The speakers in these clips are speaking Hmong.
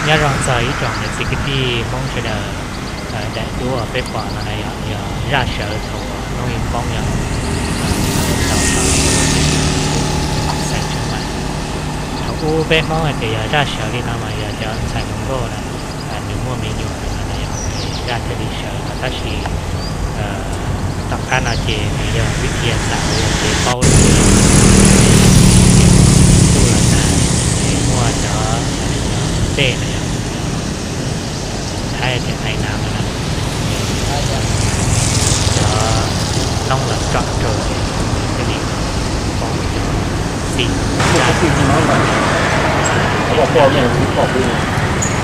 Nyob zoo txog ib tsoom niam txiv kwv tij Hmoob sawv daws, daim duab uas peb pom no na yog, yog zaj sawv thaum uas hnub ib poob yog, thaum ub peb Hmoob hais tias yog zaj sawv li no mas yog cov ntxhais hluas nkauj na, nws muaj me nyuam no na yog zaj thiaj li sawv no tab sis tom qab no ces nws yog vib thi xam yog kev paub lawm, ntuj los tag, muaj cov dej no yog, Thaib tias ai nav no na, cov noob los tsom rau ces nws thiaj li paub cov txim.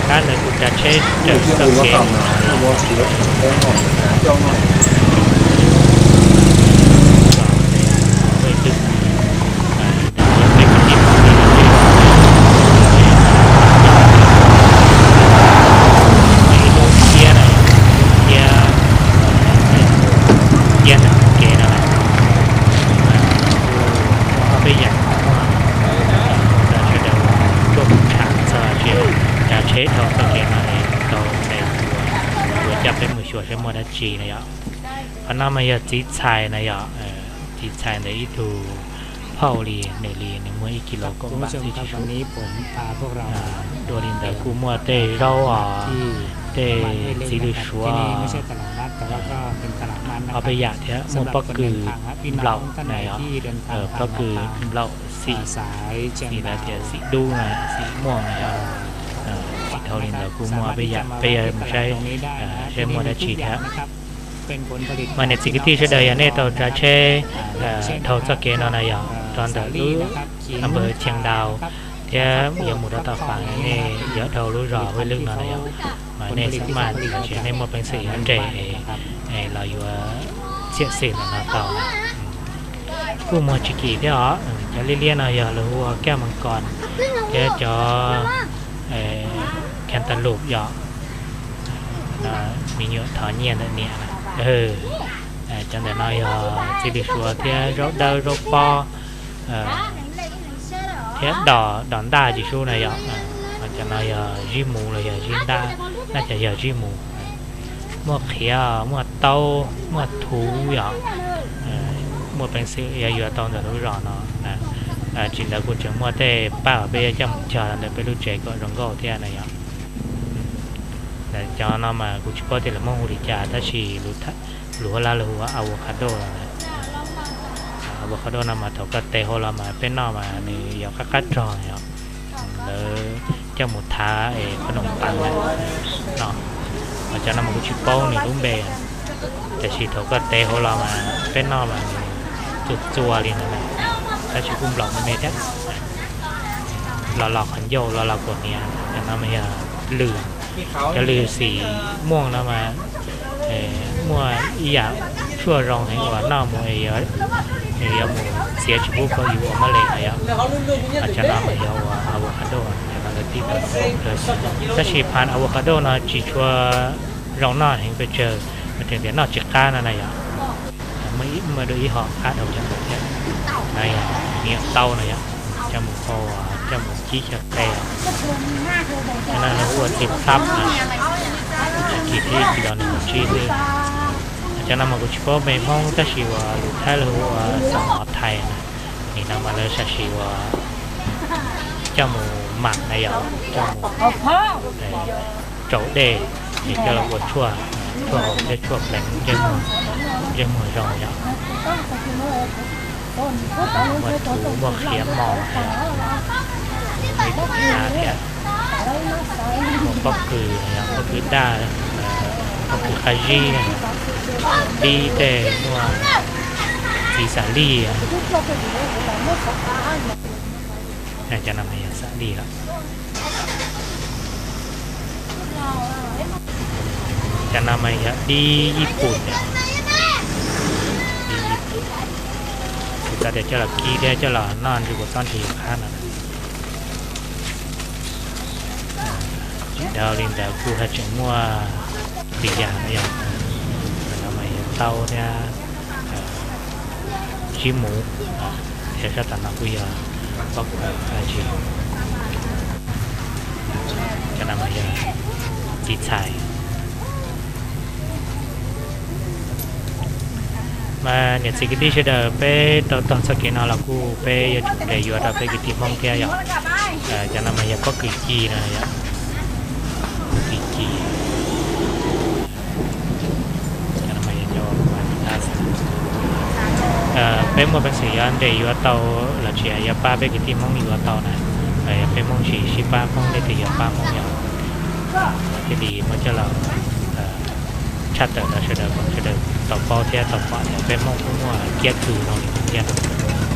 Tab ntawd kuv tsav tsheb raws txoj kev mus no, peb kwv tij pom li no, ib lub ciab na, ib lub ciab, ciab ntawm kev no, ob peb yam, sawv daws tuaj mus tsham txog tsav tsheb dhau txoj kev no es tau ntes ua, ua coj peb mus xyuas saib muaj dab tsi na yom. Qhov no mas yog txiv txhais na yom, txiv txhais ntawm ib tug phauj li, nws li nws muaj ib kis los kaum npab xwb tsis sub. Dua li ntawd kuj muaj tej zaub os, tej txiv lws suav, ob peb yam thiab muaj pob kws nplaum na yom, pob kws nplaum xim, xim lawv tias xim dub na, xim muaj na yom. Dhau li ntawd kuj muaj ob peb yam, peb yuav mus saib, saib muaj dab tsi thiab. Mas niam txiv kwv tij sawv daws yog nej tau tsav tsheb dhau txoj kev no na yog rau ntawm lub npawg Cheev Dau thiab yuav mus rau tom Fav, nej yuav dhau lub zos Huj Lwj no na yom, mas nej xav maj los sis nej muaj peev xwm yuav nres los yuav txiam xwm ntawm no tau na. Kuj muag tsis kim thiab os, cov liab liab no yog lawv hu ua kaj mas kos thiab cov cantaloupe yom, me nyuam thov nyiaj ntawm niam na. Cov ntawm no yog txiv lws suav thiab zaub dawb zaub pob thiab dos, dos ntaj tsis sub na yom. Cov no yog zib muv los yog zib ntaj, naj cov yog zib muv. Muaj qhiav, muaj taub, muaj thuv yom. Muaj peev xwm yuav yuav tau ntawm lub zos no. Tsis ntawd kuj tseem muaj tej paj uas peb yuav coj mus cog ntawm peb lub tsev kom zoo nkauj thiab na yom. Cov no mas kuv tsis paub tias lawv Hmoob hu li cas tab sis lus Huab Lab lawv hu ua avocado no. Avocado no mas thaum koj tes hauv los mas peb noj mas nws yuav qab qab rog yom. Lawv coj mus thav es qhob noom pav no. Cov no mas kuv tsis paub nws lub npe, tiam sis thaum koj tes hauv los mas peb noj mas nws txua txua li no, tab sis kuj nplaum me me thiab. Los los qhov ncauj, los los kaum hniav. Cov no mas yog lws, cov lws xim muaj no mas muaj ib yam tshuaj zoo heev uas noj mus yuav mus txiav tsis pub kom yus ua mab le no yom. Cov no mas yog ua avocado, cov no lawv tib tau, tab sis phaj avocado no tsis tshua zoo noj heev pes tsawg, mas tseem tias noj tsis qab no na yom. Muaj dua ib hom qab dhau cov ntawd thiab. No yog me nyuam taub no yom, coj mus hau, coj mus cib xyaw qe. Cov no lawv hu ua txiv plab, tsis kim thiab, ib kis los nees nkaum tsib xwb. Cov no mas kuv tsis paub npe Hmoob tab sis uas lus Thaib lawv hu ua xam mov thais na. Nim no mas lawv sam sim uas coj mus mam na yom, coj mus rau dej es coj los ua tshuaj, tshuaj hau thiab tshuaj pleev ntsej muag zoo yom. Muaj thuv, muaj qhiav mos, muaj ib tug av thiab, muaj pob kws, pob kws daj, pob kws qab zib, dib tej, muaj txiv xam lij. Cov no mas yog xam lij lawm. Cov no mas yog dib Yij Pum, dib Yij Pum. Kuv xav tias coj los kib thiab coj los noj ntshe kuv txob ntshe yuav qab no. Tsis dhau li ntawd kuj haj tseem muaj lwm yam no yog, no mas yog taub thiab tsib muv, thiab sab tom no kuj yog pob kws dab tsi. Cov no mas tiv txhais. Mas niam txiv kwv tij sawv daws, peb rau txog txoj kev no los kuj peb yuav tsum nres yuav rau peb kwv tij Hmoob thiab yom. Cov no mas yog pob kws ci no yom, pob kws ci. Peb muaj peev xwm yuav nres yuav tau los sis yuav pab peb kwv tij Hmoob yuav tau na, yog peb Hmoob tsis sib pab Hmoob leej twg yuav pab Hmoob yom. Thiaj li muab coj los tshaj tawm rau sawv daws kom sawv daws tau paub thiab tau pom tias peb Hmoob kuj muaj kiab kws zoo li no thiab no.